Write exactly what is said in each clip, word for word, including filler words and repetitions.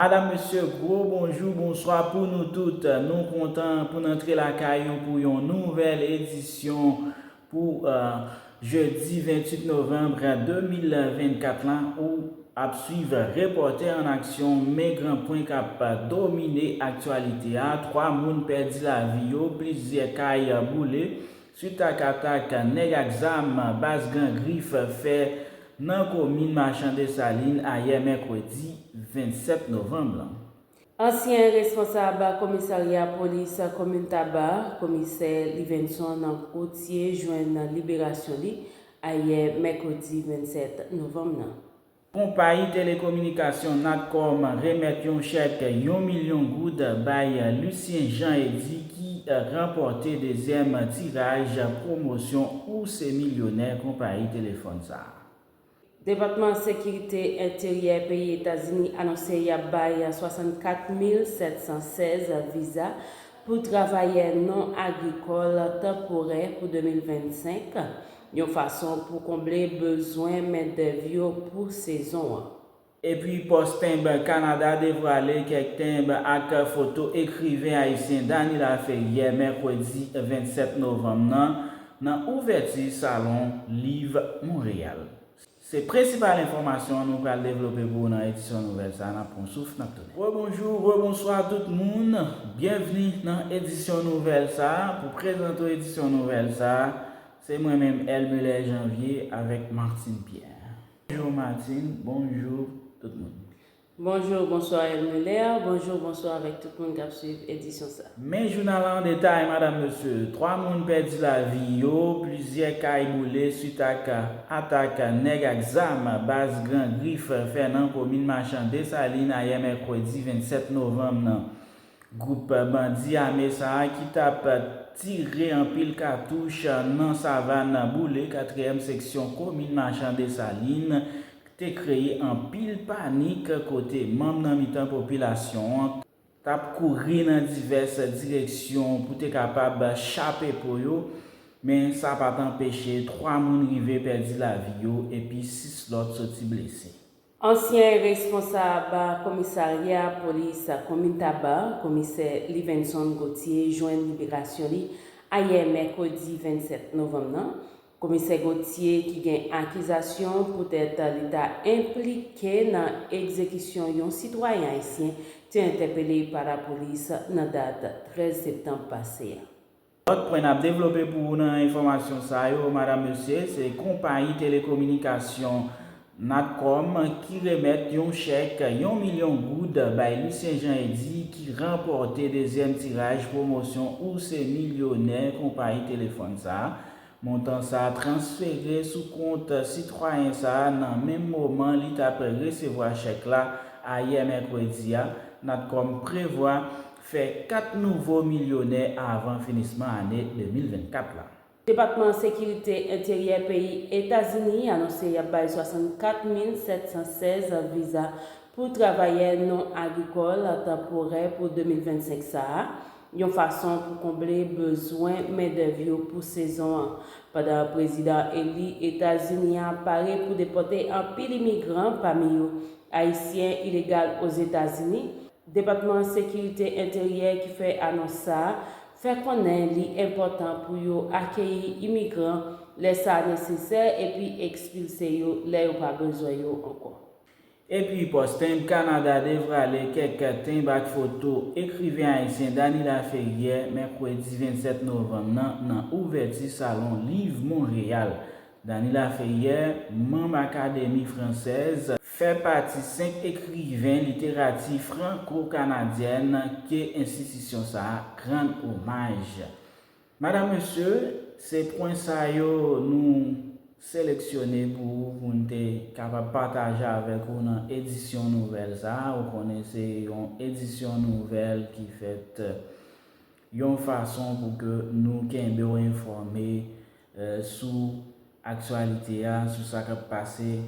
Madanm, mesye, gwo bonjou, bonswa pou nou tout. Nou kontan pou n antre lakay ou pou yon nouvèl edisyon pou, eh, jedi venntuit novanm de mil vennkat lan, ou ap swiv Reporter en Action, men gran pwen k ap domine aktyalite a. Twa moun pèdi lavi yo, plizyè kay boule, swit ak atak nèg ak zam baz Gran Grif fè nan komin Machan Desalin ayè mèkredi vennsèt novanm lan. Ansyen responsab komisarya polis komin Taba, komisè Livenson Gauthier, jwenn liberasyon li ayè mèkredi vennsèt novanm nan. Konpayi telekominikasyon Natcom remèt yon chèk yon milyon goud bay Lucien Jean Eddy ki ranpòte dezyèm tiraj pwomosyon Ou se milyonè konpayi telefòn sa a. Depatman Sekirite Enteryè peyi Etazini anonse y ap bay swasannkat mil sèt san sèz viza pou travayè non agrikòl tanporè pou de mil vennsenk, yon fason pou konble bezwen mendèv yo pou sezon an. Epi pòs tenb Kanada devwale kèk tenb ak foto ekriven ayisyen Dany Laferrière mèkredi vennsèt novanm nan, nan ouvèti Salon Liv Monreyal. Se prensipal enfòmasyon nou pral devlope pou ou nan edisyon nouvèl sa a. N ap pran souf, n ap tounen. Rebonjou, rebonswa tout moun. Byenvni nan edisyon nouvèl sa a. Pou prezante w edisyon nouvèl sa a, se mwen menm, Elmuler Janvier, avèk Martine Pierre. Bonjou Martine, bonjou tout moun. Bonjou, bonswa Elmuler, bonjou, bonswa avèk tout moun k ap swiv edisyon sa. Men jounal la an detay, madanm, mesye. Twa moun pèdi lavi yo, plizyè kay boule swit ak atak nèg ak zam baz Gran Grif fè nan komin Machan Desalin ayè mèkredi vennsèt novanm nan. Gwoup bandi ame sa a ki t ap tire anpil katouch nan Savann boule katriyèm seksyon komin Machan Desalin, te kreye anpil panik kote manm nan mitan popilasyon an t ap kouri nan divès direksyon pou te kapab chape po yo, men sa pa t anpeche twa moun rive pèdi lavi yo epi sis lòt soti blese. Ansyen responsab komisarya polis komin Taba, komisè Livenson Gauthier, jwenn liberasyon li ayè mèkredi vennsèt novanm nan. Komisè Gauthier, ki gen akizasyon poutèt li ta enplike nan egzekisyon yon sitwayen ayisyen, te entèpele pa lapolis nan dat trèz septanm pase a. Lòt pwen n ap devlope pou ou nan enfòmasyon sa yo, madanm, mesye, se konpayi telekominikasyon Natcom ki remèt yon chèk yon milyon goud bay Lucien Jean Eddy ki ranpòte dezyèm tiraj pwomosyon Ou se milyonè konpayi telefòn sa a. Montan sa a transfere sou kont sitwayen sa a nan menm moman li t ap resevwa chèk la ayè mèkredi a. Natcom prevwa fè kat nouvo milyonè avan finisman ane de mil vennkat la. Depatman Sekirite Enteryè peyi Etazini anonse y ap bay swasannkat mil sèt san sèz viza pou travayè non agrikòl tanporè pou de mil vennsenk sa a, yon fason pou konble bezwen mendèv yo pou sezon an, pandan prezidan eli Etazini a pare pou depòte anpil imigran, pami yo Ayisyen ilegal Ozetazini. Depatman Sekirite Enteryè ki fè anons sa a fè konnen li enpòtan pou yo akeyi imigran lè sa nesesè epi ekspilse yo lè yo pa bezwen yo ankò. Epi pòs Time Canada devwale kèk tenb ak foto ekriven ayisyen Dany Laferrière mèkredi vennsèt novanm nan, nan ouvèti Salon Liv Monreyal. Dany Laferrière, manm Akademi Fransèz, fè pati senk ekriven literati franko-kanadyèn ke enstitisyon sa a rann omaj. Madanm, mesye, se pwen sa yo nou seleksyone pou ou, pou n te kapab pataje avèk ou nan edisyon nouvèl sa a. Ou konnen se yon edisyon nouvèl ki fèt yon fason pou ke nou kenbe w enfòme, eh, sou aktyalite a, sou sa k ap pase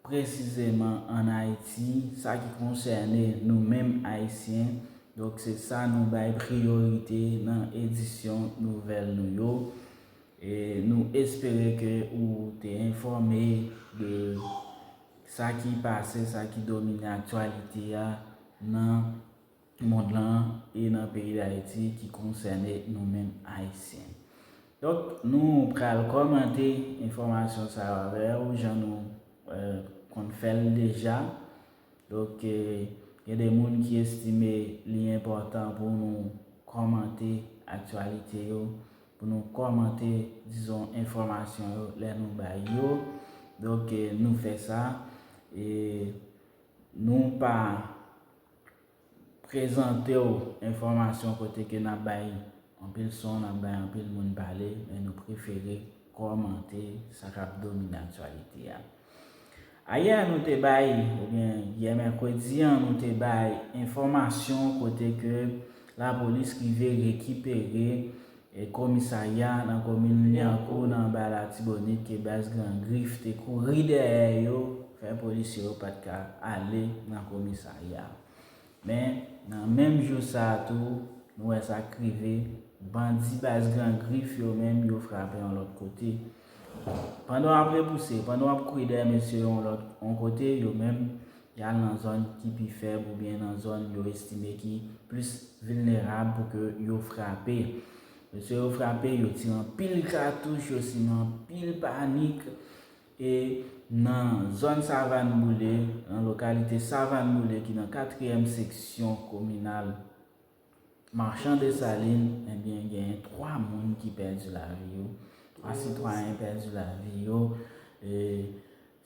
presizeman ann Ayiti, sa ki konsène nou menm Ayisyen. Donk, se sa nou bay priyorite nan edisyon nouvèl nou yo. E nou espere ke ou te enfòme de sa ki pase, sa ki domine aktyalite a, nan mond lan e nan peyi Dayiti ki konsène nou menm Ayisyen. Donk, nou pral kòmante enfòmasyon sa yo avè w, jan nou eh, konn fè l deja. Donk, eh, gen de moun ki estime li enpòtan pou nou kòmante aktyalite yo, pou nou kòmante, dizon, enfòmasyon yo lè nou bay yo. Donk, eh, nou fè sa. E nou pa prezante w enfòmasyon kote ke n ap bay anpil son, n ap bay anpil moun pale, men nou prefere kòmante sa k ap domine aktyalite a. Ayè, nou te bay, oubyen yè mèkredi an, nou te bay enfòmasyon kote ke lapolis rive rekipere e komisarya nan komin Lyankou nan anba Latibonit ke baz Gran Grif te kouri dèyè yo, fè polisye yo pa t ka ale nan komisarya. Men, nan menm jou sa a tou, nou wè sa k rive, bandi baz Gran Grif yo menm, yo frape yon lòt kote. Pandan w ap repouse, pandan w ap kouri dèyè mesye yo yon lòt, yon kote, yo menm, y al nan zòn ki pi fèb oubyen nan zòn yo estime ki plis vilnerab pou ke yo frape. Mesye yo frape, yo tire anpil katouch, yo simen anpil panik. E nan zòn Savann Boule, nan lokalite Savann Boule ki nan katriyèm seksyon kominal Machan Desalin, ebyen, genyen twa moun ki pèdi lavi yo. Twa sitwayen pèdi lavi yo. E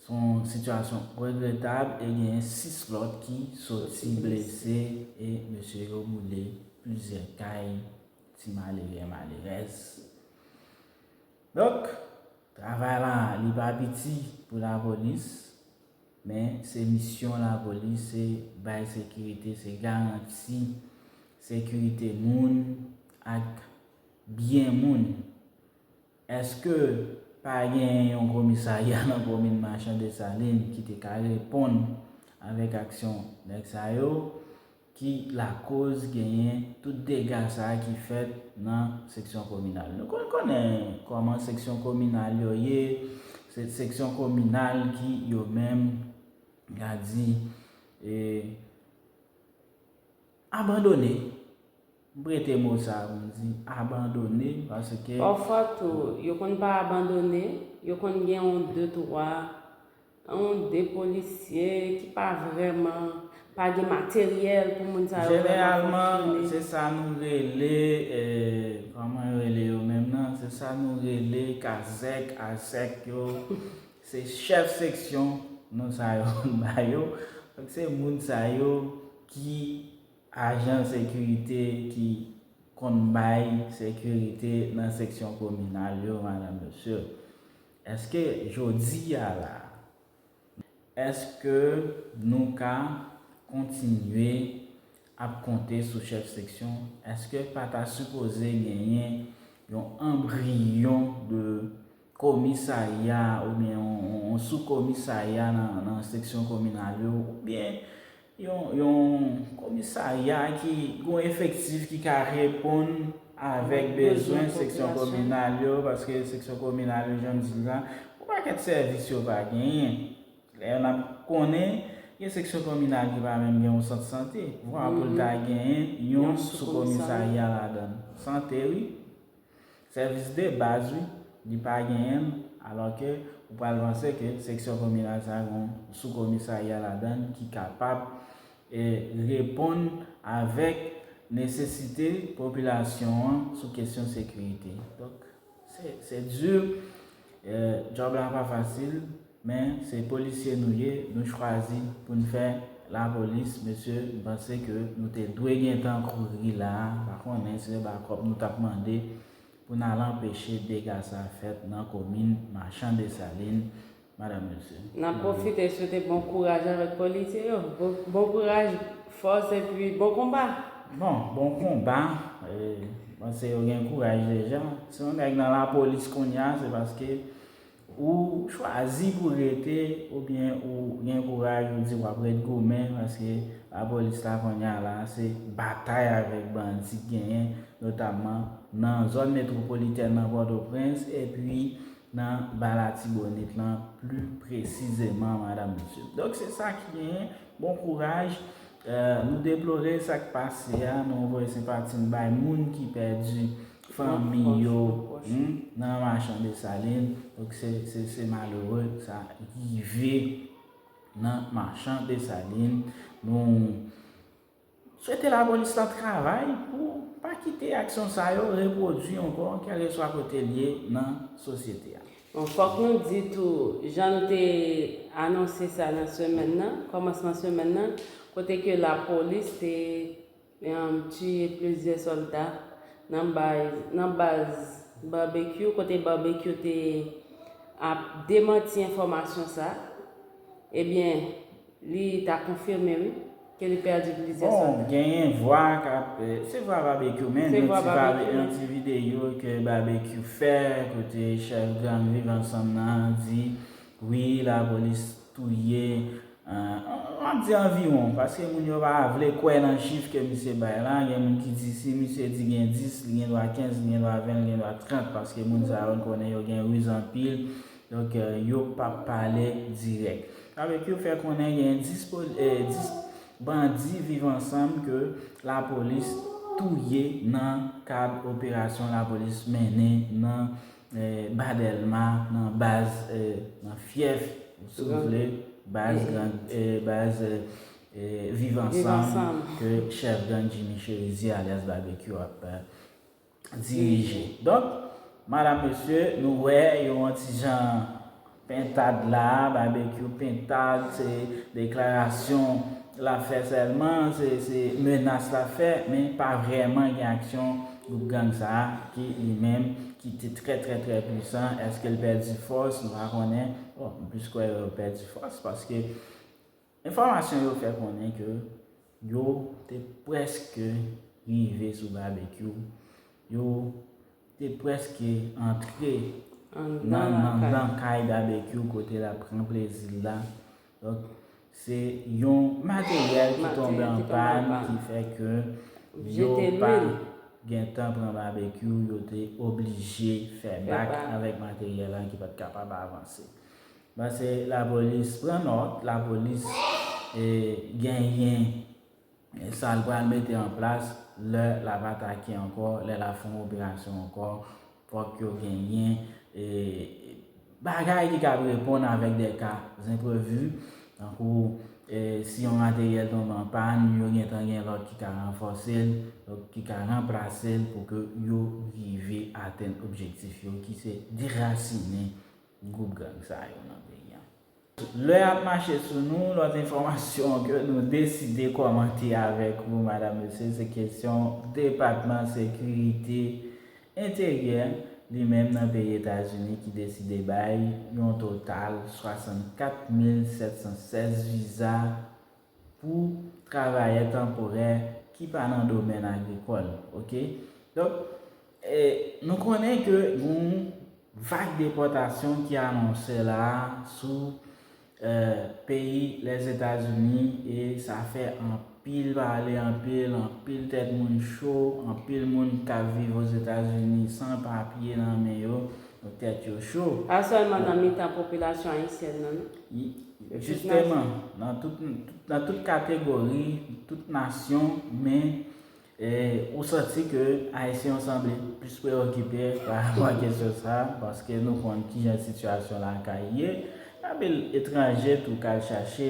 se yon sitiyasyon regretab e genyen sis lòt ki soti blese e mesye yo boule plizyè kay ti malere malerèz. Donk, travay la, li pa piti pou lapolis, men se misyon lapolis, se bay sekirite, se garanti sekirite moun ak byen moun. Èske pa gen yon komisarya nan komin Machan Desalin ki te ka reponn avèk aksyon nèg sa yo? Ki lakoz genyen tout dega sa a ki fèt nan seksyon kominal. Nou konn konnen kòman seksyon kominal yo ye, se seksyon kominal ki yo menm, ka di, e, abandone. M prete mo sa a pou m di abandone, paske pafwa tou, yo konn pa abandone, yo konn gen yon de, twa yon de polisye ki pa vrèman, pa gen materyèl pou moun sa yo vrèman fonksyone. Jeneralman, se sa nou rele, eh, kòman yo rele yo menm nan? Se sa nou rele kazèk, azèk yo. Se chèf seksyon nou sa yo ba yo. Donk, se moun sa yo ki ajan sekirite ki konn bay sekirite nan seksyon kominal yo, madanm, mesye. Èske jodi a la, èske nou ka kontinye ap konte sou chèf seksyon? Èske pa ta sipoze genyen yon anbriyon de komisarya oubyen yon, yon, yon soukomisarya nan, nan seksyon kominal yo, oubyen yon, yon komisarya ki gen yon efektif ki ka reponn avèk bezwen seksyon kominal yo, paske seksyon kominal yo, jan m di l la, yon pakèt sèvis yo pa genyen. Lè n ap konnen, gen seksyon kominal ki pa menm gen yon sant sante. Vwa pou l ta genyen yon soukomisarya ladan l. Sante, wi. Sèvis de baz, wi. Li pa genyen l, alò ke ou pral panse ke seksyon kominal sa a gen yon soukomisarya ladan l ki kapab, eh, reponn avèk nesesite popilasyon an sou kesyon sekirite. Donk, se, se di, eh, djòb la pa fasil. Men se polisye nou ye, nou chwazi pou n fè lapolis, mesye, m panse ke nou te dwe gentan kouri la a, pa konnen se pa kòb nou t ap mande pou n al anpeche dega sa fèt nan komin Machan Desalin, madanm, mesye. N ap pwofite swete bon kouraj avèk polisye yo, bon, bon kouraj, fòs epi bon konba. Bon, bon konba, eh, m panse yo gen kouraj deja. Si yon nèg nan lapolis kounye a, se paske ou chwazi pou rete, oubyen ou gen kouraj, ou di w ap ret goumen, paske lapolis la kounye a la, se batay avèk bandi k genyen, notamman nan zòn metwopolitèn nan Pòtoprens, epi nan Ba Latibonit lan, pli presizeman, madanm, mesye. Donk, se sa ki genyen. Bon kouraj. Eh, nou deplore sa k pase a, nou voye senpati n bay moun ki pèdi fanmi yo, hmm, nan Machan Desalin. Donk, se, se, se malere, sa rive nan Machan Desalin. Nou swete lapolis la travay pou pa kite aksyon sa yo repwodui ankò, kèlkeswa kote l ye nan sosyete a. Bon, fòk nou di tou, jan nou te anonse sa nan semèn nan, kòmansman semèn nan, kote ke lapolis te, um, tiye plizyè sòlda nan baz, nan baz Barbecue, kote Barbecue te ap demanti enfòmasyon sa. Ebyen, li ta konfime, wi, ke li pèdi plizyè sòlda. Bon, genyen vwa k ap, eh, se vwa Barbecue menm, se vwa Barbecue menm. Yon ti videyo ke Barbecue fè, kote chèf gang Viv Ansanm nan di, wi, lapolis touye, eh, m ap di anviwon, paske moun yo pa vle kwè nan chif ke misye bay la. Gen moun ki di si misye di gen dis, li gen dwa kenz, li gen dwa ven, li gen dwa trant, paske moun sa yo n konnen yo gen riz anpil. Donk, eh, yo p ap pale dirèk. Avèk yo fè konnen gen dis poli-, eh, dis bandi Viv Ansanm ke lapolis touye nan kad operasyon lapolis mennen nan, eh, Ba Dèlma, nan baz, eh, nan fyèf, si w vle, baz Gran, eh, baz, eh, eh, Viv Ansanm, ke chèf gang Jimmy Cherizier alyas Barbecue ap, eh, dirije. Donk, madam, mesye, nou wè yon ti jan pentad la, Barbecue pentad, se deklarasyon l ap fè sèlman, se, se menas l ap fè, men pa vrèman gen aksyon gwoup gang sa a, ki li menm, ki te trè, trè, trè pwisan. Èske l pèdi fòs? Nou pa konnen. Bon, m plis kwè yo pèdi fòs, paske enfòmasyon yo fè konnen ke yo te prèske rive sou Barbecue. Yo te prèske antre nan, nan, nan kay Barbecue kote l ap pran plezi l la. Donk, se yon materyèl ki tonbe an pàn ki fè ke yo pa gentan pran Barbecue, yo te oblije fè bak avèk materyèl la ki pa t kapab avanse. Paske lapolis pran nòt, lapolis, eh, genyen, eh, sa l pral mete an plas lè l ap atake ankò, lè l ap fè yon operasyon ankò. Fòk yo genyen, eh, bagay ki kab reponn avèk de ka enprevi, tankou, eh, si yon materyèl tonbe an pàn, yo gentan gen lòt ki ka ranfòse l, lòt ki ka ranplase l pou ke yo rive atenn objektif yo, ki se derasinen gwoup gang sa yo nan peyi a. Lè ap mache sou nou, lòt enfòmasyon ke nou deside kòmante avèk ou, madam, mesye, se kesyon Depatman Sekirite Enteryè li menm nan peyi Etazini ki deside bay yon total swasannkat mil sèt san sèz viza pou travayè tanporè ki pa nan domèn agrikòl, oke? Donk, eh, nou konnen ke gon vag depòtasyon ki anonse la sou, eh, peyi Lèzetazini, e sa fè anpil pale, anpil, anpil tèt moun cho, anpil moun k ap viv Ozetazini san papye nan men yo, donk tèt yo cho. Pa sèlman nan mitan popilasyon ayisyèn nan, non? Jisteman, nan tout, nan tout kategori, tout nasyon, men, eh, ou santi ke Ayisyen yo sanble plis preokipe pa rapò a kesyon sa, paske nou konn kijan sitiyasyon lakay ye. Anpil etranje tou k al chache,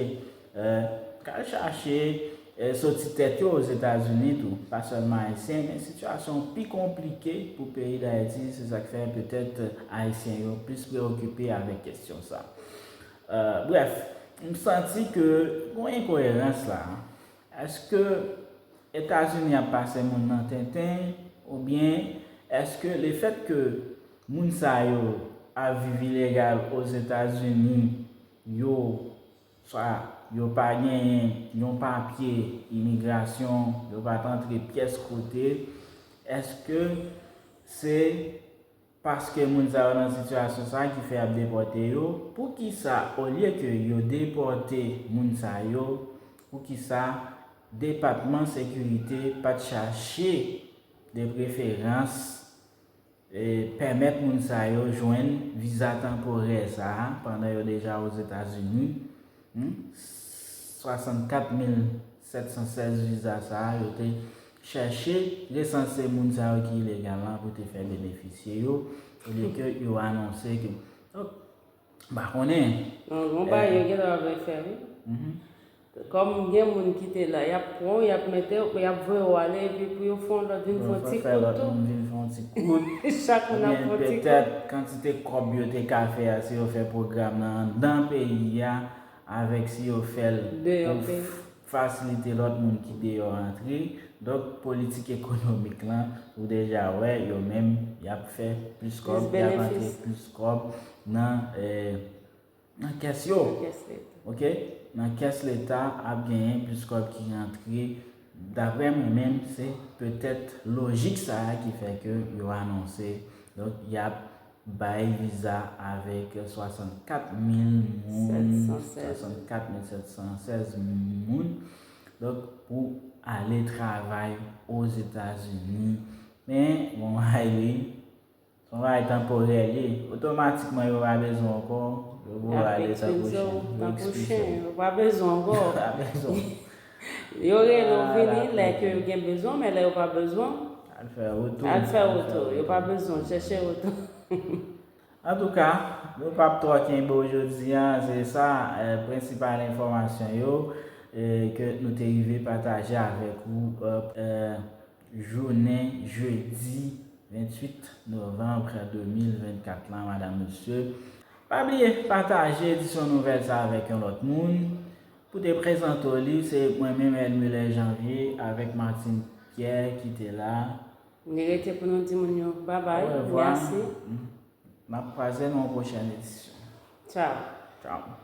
eh, k al chache, eh, soti tèt yo Ozetazini tou, pa sèlman Ayisyen, men sitiyasyon pi konplike pou peyi Dayiti, se sa k fè petèt Ayisyen yo plis preokipe avèk kesyon sa. Euh, brèf, m santi ke gon enkoyerans la. Èske Etazini ap pase moun nan tenten, oubyen èske lefèt ke moun sa yo ap viv ilegal Ozetazini, yo swa yo pa genyen yon papye imigrasyon, yo pa t antre pyès kote, èske se paske moun sa yo nan sitiyasyon sa ki fè y ap depòte yo? Poukisa, olye ke yo depòte moun sa yo, poukisa Depatman Sekirite pa t chache de preferans, e, pèmèt moun sa yo jwenn viza tanporè sa a pandan yo deja Ozetazini? Hmm? Swasannkat mil sèt san sèz viza sa a, yo te chèche resanse moun sa yo ki ilegal la pou te fè benefisye yo, olye ke yo anonse ke. Donk, m pa konnen. Non, gon bagay yo gentan ap fè, wi. Kòm gen moun ki te la, y ap pran w, y ap mete w, y ap voye w ale, epi pou yo fè yon lòt vin fè yon ti kout tou. Moun vin fè yon ti kout. Chak moun ap fè yon ti kout. Petèt, kantite kòb yo te ka fè a, si yo fè pwogram nan anndan peyi a, avèk si yo fè l pou fasilite lòt moun ki deyò antre. Donk, politik ekonomik lan, ou deja wè, yo menm, y ap fè plis kòb, y ap antre plis kòb nan, nan kès yo. Nan kès Leta. Oke? Nan kès Leta, ap genyen plis kòb ki rantre. Daprè mwen menm, se petèt lojik sa a ki fè ke yo anonse, donk, y ap bay viza avèk swasannkat mil moun, swasannkat mil sèt san sèz moun, donk, pou ale travay Ozetazini. Men, bon, ay wi, se yon bagay tanporè l ye. Otomatikman, yo pa bezwen w ankò, yo voye w ale tan pou chen, yo ekspilse w. Yo pa bezwen w ankò. Yo pa bezwen w. Yo rele w vini lè ke yo gen bezwen w, men lè yo pa bezwen w, al fè woto. Al fè woto. Yo pa bezwen w, chèche woto. Antouka, nou p ap twò kenbe w jodi a, se sa, eh, prensipal enfòmasyon yo, eh, ke nou te rive pataje avèk ou, eh, eh, jounen jedi venntuit novanm de mil vennkat lan, madanm, mesye. Pa bliye pataje edisyon nouvèl sa avèk yon lòt moun. Pou te prezante w li, se mwen menm, Elmule Janvier, avèk Martine Pierre ki te la. Li rete pou nou di moun yo babay, mèsi. N ap kwaze nan yon pwochèn edisyon. Tchaw. Tchaw.